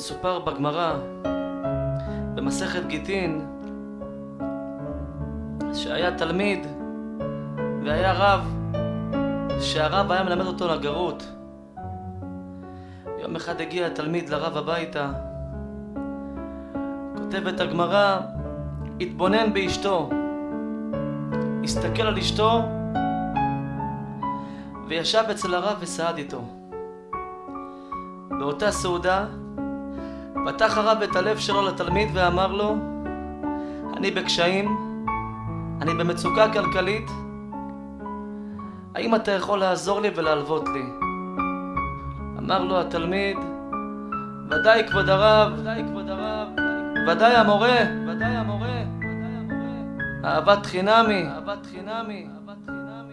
מסופר בגמרא, במסכת גיטין, שהיה תלמיד והיה רב, שהרב היה מלמד אותו נגרות. יום אחד הגיע התלמיד לרב הביתה, כותבת הגמרא, התבונן באשתו, הסתכל על אשתו וישב אצל הרב וסעד איתו. באותה סעודה פתח הרב את הלב שלו לתלמיד ואמר לו, אני בקשיים, אני במצוקה כלכלית, האם אתה יכול לעזור לי ולהלוות לי? אמר לו התלמיד, ודאי כבוד הרב, ודאי המורה, אהבת חינמי,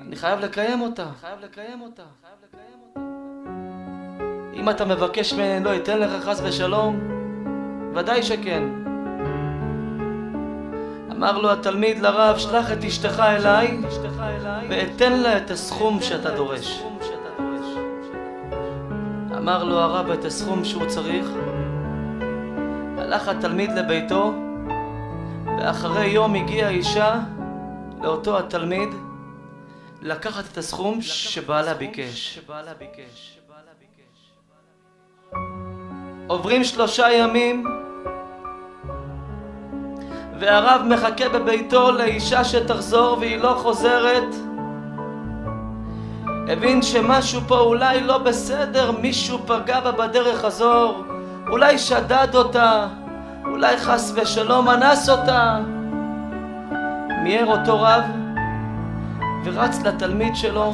אני חייב לקיים אותה. אם אתה מבקש ממני לא אתן לך חס ושלום? ודאי שכן. אמר לו התלמיד לרב, שלח את אשתך אליי ואתן לה את הסכום שאתה דורש. אמר לו הרב את הסכום שהוא צריך. הלך התלמיד לביתו, ואחרי יום הגיעה אישה לאותו התלמיד לקחת את הסכום שבעלה ביקש. עוברים שלושה ימים והרב מחכה בביתו לאישה שתחזור והיא לא חוזרת. הבין שמשהו פה אולי לא בסדר, מישהו פגע בה בדרך חזור, אולי שדד אותה, אולי חס ושלום אנס אותה. מיהר אותו רב ורץ לתלמיד שלו,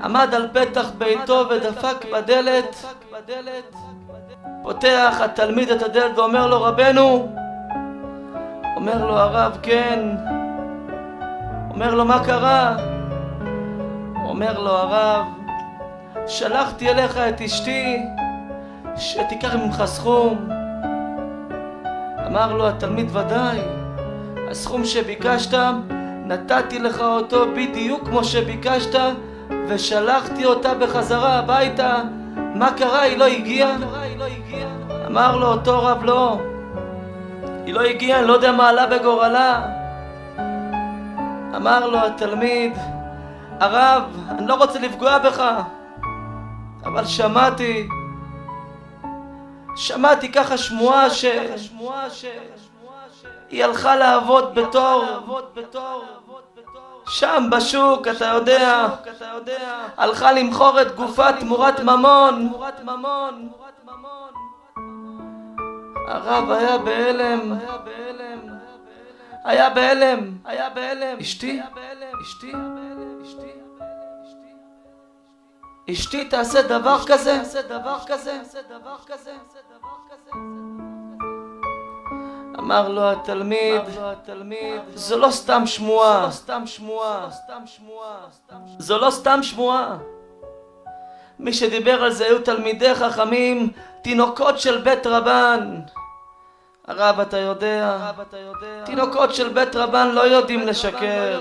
עמד על פתח ביתו ודפק בדלת. פותח התלמיד את הדלת ואומר לו, רבנו. אומר לו הרב, כן. אומר לו, מה קרה? אומר לו הרב, שלחתי אליך את אשתי שתיקח ממך סכום. אמר לו התלמיד, ודאי, הסכום שביקשת נתתי לך אותו בדיוק כמו שביקשת ושלחתי אותה בחזרה הביתה. מה קרה? היא לא הגיעה? אמר לו אותו רב, לא, היא לא הגיעה, אני לא יודע מה עלה בגורלה. אמר לו התלמיד, הרב, אני לא רוצה לפגוע בך, אבל שמעתי ככה שמועה שהיא הלכה לעבוד בתור שם בשוק, אתה יודע, הלכה למכור את גופה תמורת ממון. הרב היה בהלם, היה בהלם, אשתי, אשתי תעשה דבר כזה? אמר לו התלמיד, זו לא סתם שמועה, זו לא סתם שמועה. מי שדיבר על זה היו תלמידי חכמים, תינוקות של בית רבן. הרב, אתה יודע, תינוקות של בית רבן לא יודעים לשקר,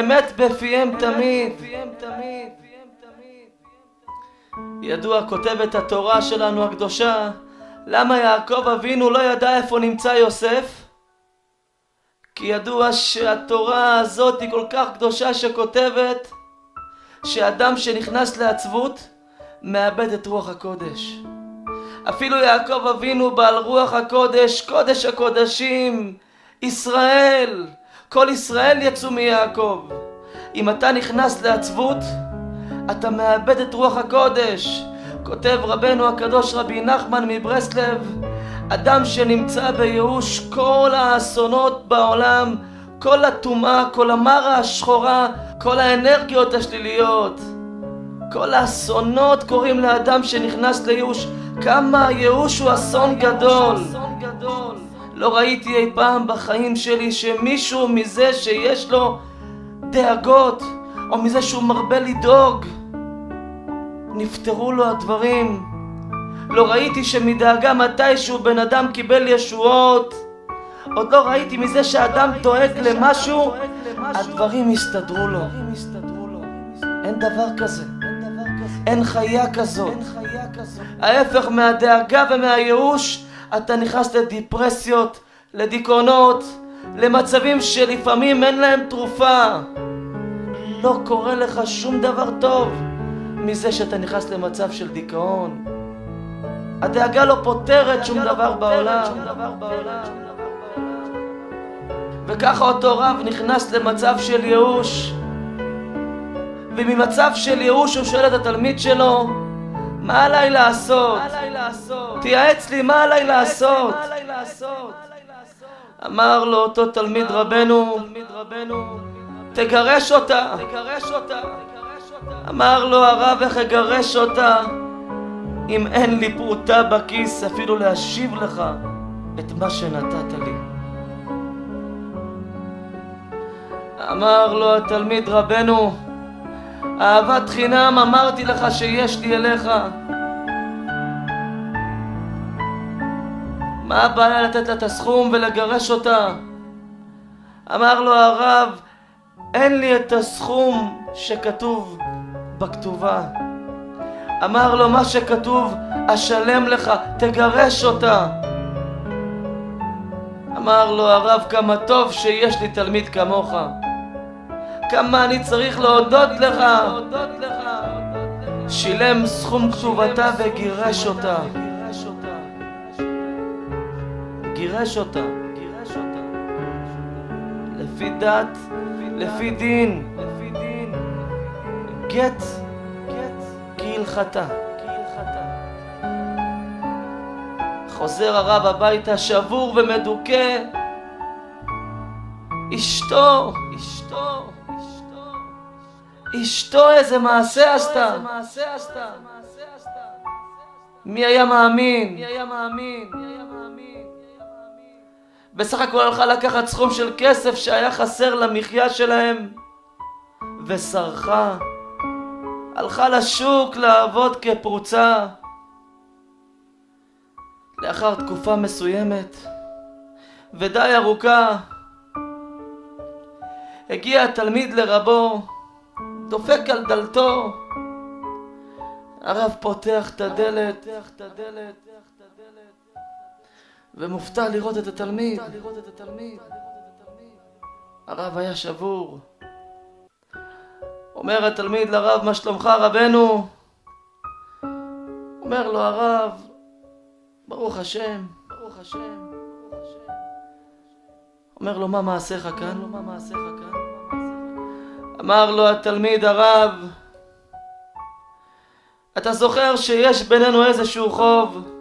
אמת בפיהם תמיד. ידוע, כותבת התורה שלנו הקדושה, למה יעקב אבינו לא ידע איפה נמצא יוסף? כי ידוע שהתורה הזאת היא כל כך קדושה שכותבת שאדם שנכנס לעצבות מאבד את רוח הקודש. אפילו יעקב אבינו בעל רוח הקודש, קודש הקודשים, ישראל, כל ישראל יצאו מיעקב. אם אתה נכנס לעצבות, אתה מאבד את רוח הקודש. כותב רבנו הקדוש רבי נחמן מברסלב, אדם שנמצא בייאוש, כל האסונות בעולם, כל הטומאה, כל המרה השחורה, כל האנרגיות השליליות, כל האסונות קורים לאדם שנכנס לייאוש. כמה הייאוש הוא אסון גדול. לא ראיתי אי פעם בחיים שלי שמישהו מזה שיש לו דאגות, או מזה שהוא מרבה לדאוג, נפטרו לו הדברים. לא ראיתי שמדאגה מתישהו בן אדם קיבל ישועות. עוד לא ראיתי מזה שאדם דואג למשהו, הדברים יסתדרו לו. אין דבר כזה. אין חיה כזאת. ההפך מהדאגה ומהייאוש, אתה נכנס לדיפרסיות, לדיכאונות, למצבים שלפעמים אין להם תרופה. לא קורה לך שום דבר טוב מזה שאתה נכנס למצב של דיכאון. הדאגה לא פותרת שום דבר בעולם. וככה אותו רב נכנס למצב של ייאוש. וממצב של ייאוש הוא שואל את התלמיד שלו, מה עליי לעשות? תייעץ לי, מה עליי לעשות? אמר לו אותו תלמיד רבנו, תגרש אותה. אמר לו הרב, איך אגרש אותה אם אין לי פרוטה בכיס אפילו להשיב לך את מה שנתת לי? אמר לו התלמיד רבנו, אהבת חינם אמרתי לך שיש לי אליך. מה הבעיה לתת לה את הסכום ולגרש אותה? אמר לו הרב, אין לי את הסכום שכתוב בכתובה. אמר לו, מה שכתוב אשלם לך, תגרש אותה. אמר לו הרב, כמה טוב שיש לי תלמיד כמוך, כמה אני צריך להודות לך. שילם סכום כתובתה וגירש אותה. גירש אותה. לפי דת, לפי דין, גט כהלכתה. חוזר הרב הביתה שבור ומדוכא. אשתו, אשתו, אשתו איזה מעשה עשתה. מי היה מאמין? בסך הכל הלכה לקחת סכום של כסף שהיה חסר למחיה שלהם וסרחה. הלכה לשוק לעבוד כפרוצה. לאחר תקופה מסוימת ודי ארוכה הגיע התלמיד לרבו, דופק על דלתו. הרב פותח את הדלת ומופתע לראות את התלמיד. הרב היה שבור. אומר התלמיד לרב, מה שלומך רבנו? אומר לו הרב, ברוך השם, ברוך השם. אומר לו, מה מעשיך כאן? אמר לו התלמיד, הרב, אתה זוכר שיש בינינו איזשהו חוב?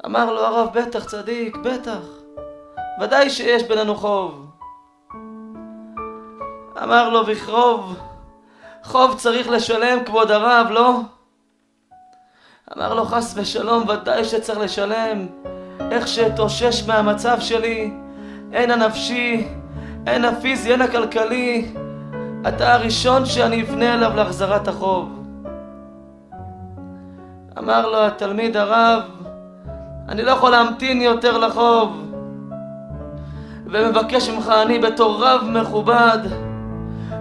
אמר לו הרב, בטח צדיק, בטח, ודאי שיש בינינו חוב. אמר לו, וחוב, חוב צריך לשלם כבוד הרב, לא? אמר לו, חס ושלום, ודאי שצריך לשלם. איך שאתאושש מהמצב שלי, הן הנפשי, הן הפיזי, הן הכלכלי, אתה הראשון שאני אפנה אליו להחזרת החוב. אמר לו התלמיד, הרב, אני לא יכול להמתין יותר לחוב, ומבקש ממך אני בתור רב מכובד,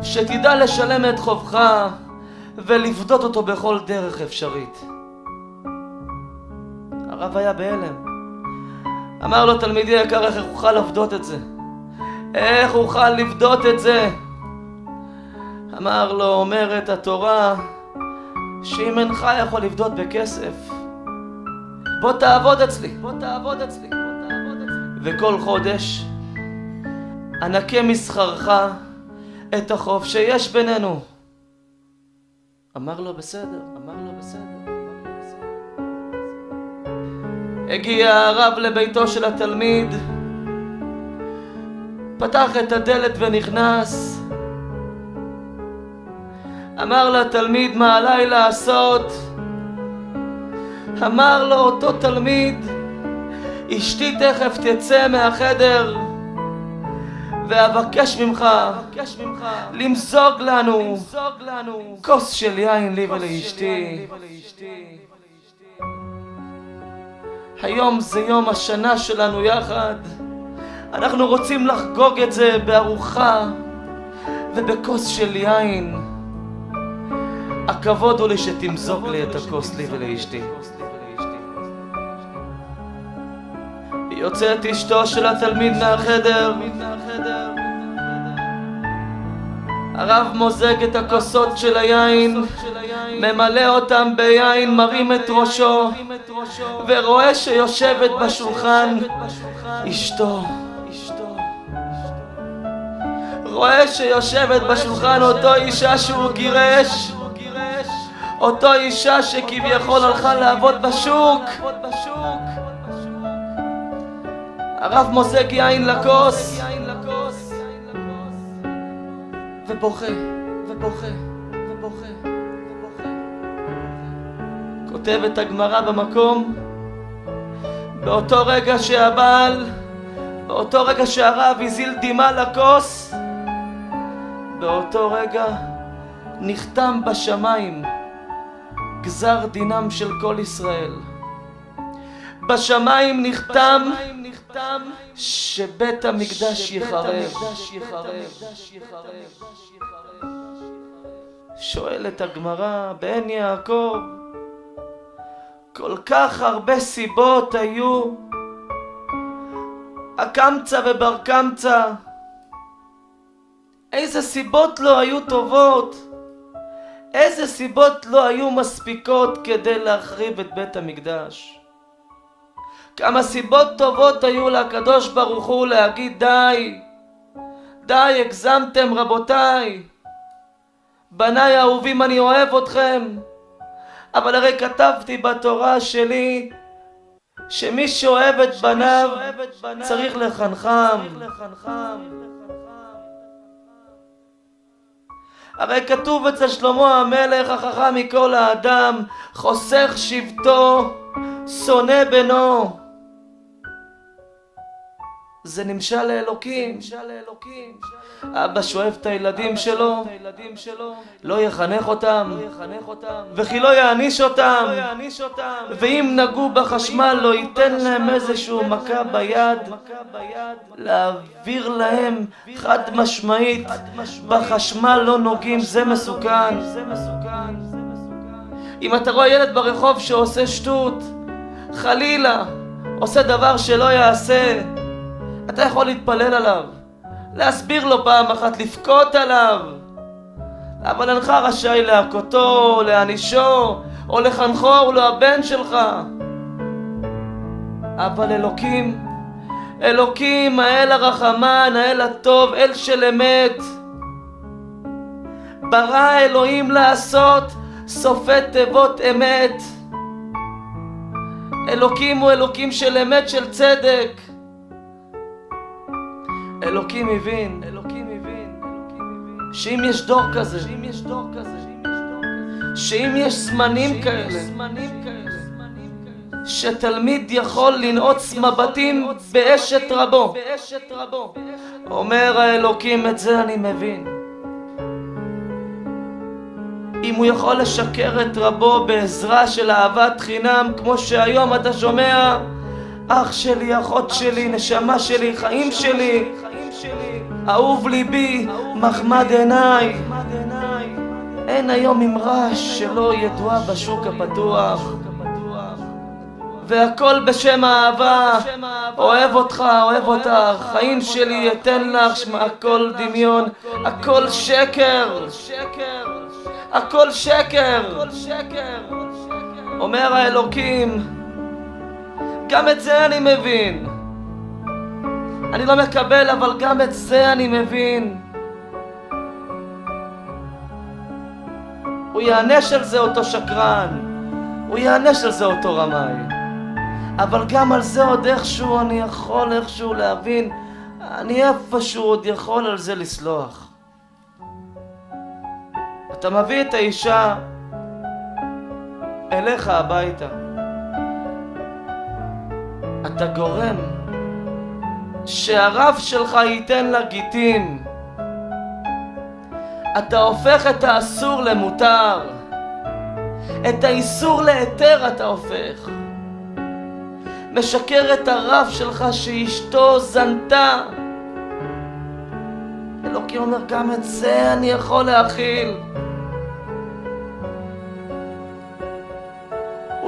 שתדע לשלם את חובך ולפדות אותו בכל דרך אפשרית. הרב היה בהלם. אמר לו, תלמידי היקר, איך אוכל לפדות את זה? איך אוכל לפדות את זה? אמר לו, אומרת התורה, שאם אינך יכול לפדות בכסף, בוא תעבוד אצלי, בוא תעבוד אצלי, וכל חודש אנקה משכרך את החוב שיש בינינו. אמר לו, בסדר, אמר לו, בסדר. הגיע הרב לביתו של התלמיד, פתח את הדלת ונכנס. אמר לתלמיד, מה עליי לעשות? אמר לו אותו תלמיד, אשתי תכף תצא מהחדר ואבקש ממך למזוג לנו כוס של יין לי ולאשתי. היום זה יום השנה שלנו יחד, אנחנו רוצים לחגוג את זה בארוחה ובכוס של יין. הכבוד הוא לי שתמזוג לי את הכוס לי ולאשתי. יוצאת אשתו של התלמיד מהחדר. הרב מוזג את הכוסות של היין, ממלא אותם ביין, מרים את ראשו, ורואה שיושבת בשולחן אשתו. רואה שיושבת בשולחן אותו אישה שהוא גירש, אותו אישה שכביכול הלכה לעבוד בשוק. הרב מוזג יין לכוס ובוכה, ובוכה, ובוכה, ובוכה. כותבת הגמרא במקום, באותו רגע שהבעל, באותו רגע שהרב הזיל דמעה לכוס, באותו רגע נחתם בשמיים גזר דינם של כל ישראל. בשמיים נחתם שבית המקדש יחרב. שואלת הגמרא, בן יעקב, כל כך הרבה סיבות היו, הקמצא ובר קמצא, איזה סיבות לא היו טובות, איזה סיבות לא היו מספיקות כדי להחריב את בית המקדש. כמה סיבות טובות היו לקדוש ברוך הוא להגיד די, די, הגזמתם רבותיי, בניי האהובים אני אוהב אתכם, אבל הרי כתבתי בתורה שלי שמי שאוהב את בניו צריך לחנכם. הרי כתוב אצל שלמה המלך החכם מכל האדם, חוסך שבטו, שונא בנו. זה נמשל לאלוקים. אבא שאוהב את הילדים שלו, לא יחנך אותם, וכי לא יעניש אותם, ואם נגעו בחשמל לא ייתן להם איזשהו מכה ביד, להעביר להם חד משמעית, בחשמל לא נוגעים, זה מסוכן. אם אתה רואה ילד ברחוב שעושה שטות, חלילה, עושה דבר שלא יעשה, אתה יכול להתפלל עליו, להסביר לו פעם אחת, לבכות עליו, אבל אינך רשאי להכותו, להענישו, או לחנכו, הוא לא הבן שלך. אבל אלוקים, אלוקים, האל הרחמן, האל הטוב, אל של אמת, ברא אלוהים לעשות סופי תיבות אמת. אלוקים הוא אלוקים של אמת, של צדק. אלוקים הבין, שאם יש דור כזה, שאם יש זמנים כאלה, שתלמיד יכול לנעוץ מבטים באשת רבו, אומר האלוקים, את זה אני מבין. אם הוא יכול לשקר את רבו בעזרה של אהבת חינם, כמו שהיום אתה שומע, אח שלי, אחות שלי, נשמה שלי, חיים שלי, אהוב ליבי, מחמד עיניי. אין היום אמרה שלא ידועה בשוק הפתוח, והכל בשם האהבה. אוהב אותך, אוהב אותך, חיים שלי אתן לך. שמע, הכל דמיון, הכל שקר, הכל שקר. אומר האלוקים, גם את זה אני מבין. אני לא מקבל, אבל גם את זה אני מבין. הוא יענש על זה אותו שקרן, הוא יענש על זה אותו רמאי, אבל גם על זה עוד איכשהו אני יכול איכשהו להבין, אני איפשהו עוד יכול על זה לסלוח. אתה מביא את האישה אליך הביתה, אתה גורם שהרב שלך ייתן לה גיטין, אתה הופך את האסור למותר, את האיסור להיתר אתה הופך. משקר את הרב שלך שאשתו זנתה. אלוקים אומר, גם את זה אני יכול להכיל.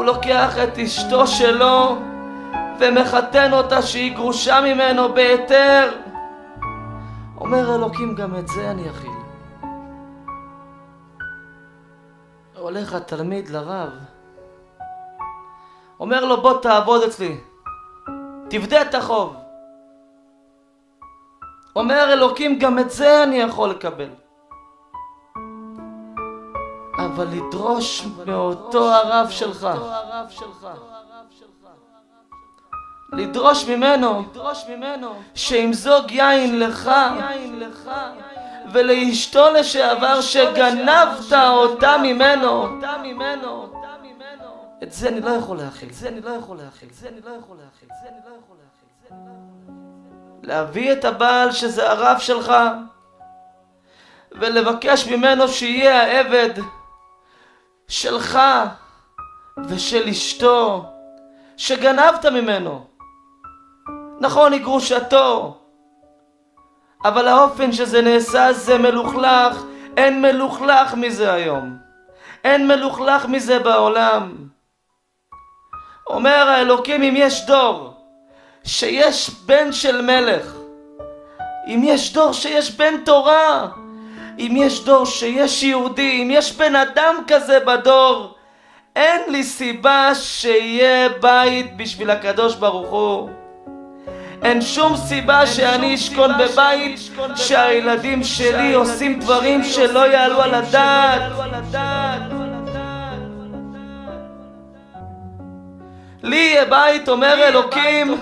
לוקח את אשתו שלו ומחתן אותה שהיא גרושה ממנו בהיתר. אומר אלוקים גם את זה אני אכיל. הולך התלמיד לרב, אומר לו בוא תעבוד אצלי, תפדה את החוב. אומר אלוקים גם את זה אני יכול לקבל. אבל לדרוש מאותו הרב שלך, לדרוש ממנו שימזוג יין לך ולאשתו לשעבר שגנבת אותה ממנו, את זה אני לא יכול להכיל. להביא את הבעל שזה הרב שלך ולבקש ממנו שיהיה העבד שלך ושל אשתו שגנבת ממנו. נכון, היא גרושתו, אבל האופן שזה נעשה זה מלוכלך, אין מלוכלך מזה היום, אין מלוכלך מזה בעולם. אומר האלוקים אם יש דור שיש בן של מלך, אם יש דור שיש בן תורה, אם יש דור שיש יהודי, אם יש בן אדם כזה בדור, אין לי סיבה שיהיה בית בשביל הקדוש ברוך הוא. אין שום סיבה שאני אשכון בבית שהילדים שלי עושים דברים שלא יעלו על הדעת. לי יהיה בית, אומר אלוקים,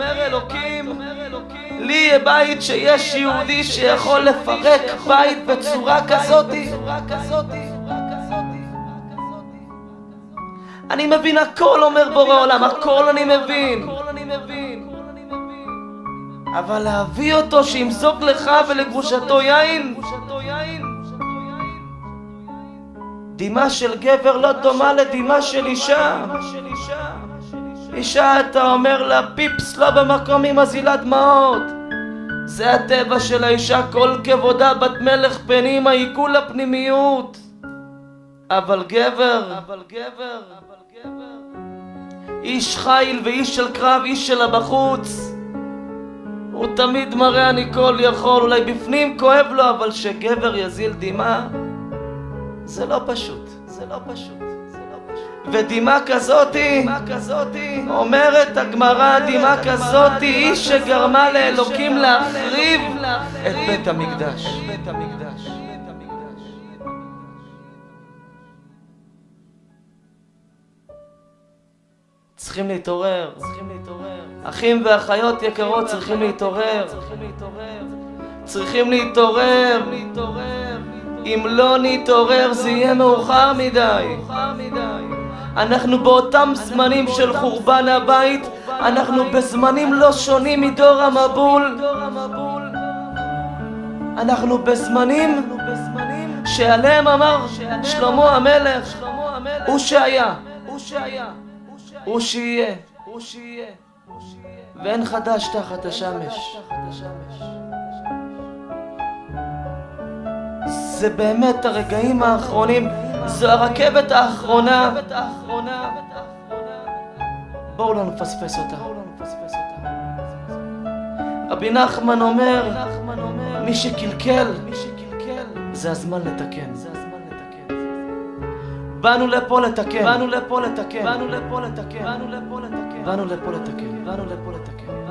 לי יהיה בית שיש יהודי שיכול לפרק בית בצורה כזאת. אני מבין הכל, אומר בורא עולם, הכל אני מבין. אבל להביא אותו שימזוג לך ולגרושתו יין? דמעה של גבר לא דומה לדמעה של אישה. אישה אתה אומר לה פיפס לא במקום היא מזילה דמעות. זה הטבע של האישה, כל כבודה בת מלך פנימה היא כולה פנימיות. אבל גבר, איש חיל ואיש של קרב, איש של הבחוץ, הוא תמיד מראה אני כל יכול, אולי בפנים כואב לו, אבל שגבר יזיל דמעה זה לא פשוט, זה לא פשוט. ודמעה כזאתי, אומרת הגמרא, דמעה כזאתי היא שגרמה לאלוקים להחריב את בית המקדש. צריכים להתעורר, אחים ואחיות יקרות צריכים להתעורר, צריכים להתעורר. אם לא נתעורר זה יהיה מאוחר מדי. אנחנו באותם זמנים של חורבן הבית, אנחנו בזמנים לא שונים מדור המבול. אנחנו בזמנים שעליהם אמר שלמה המלך, הוא שהיה, הוא שיהיה, ואין חדש תחת השמש. זה באמת הרגעים האחרונים, זו הרכבת האחרונה. בואו לא נפספס אותה. רבי נחמן אומר, מי שקלקל, זה הזמן לתקן. באנו לפה לתקן, באנו לפה לתקן, באנו לפה לתקן, באנו לפה לתקן, באנו לפה לתקן, באנו לפה לתקן.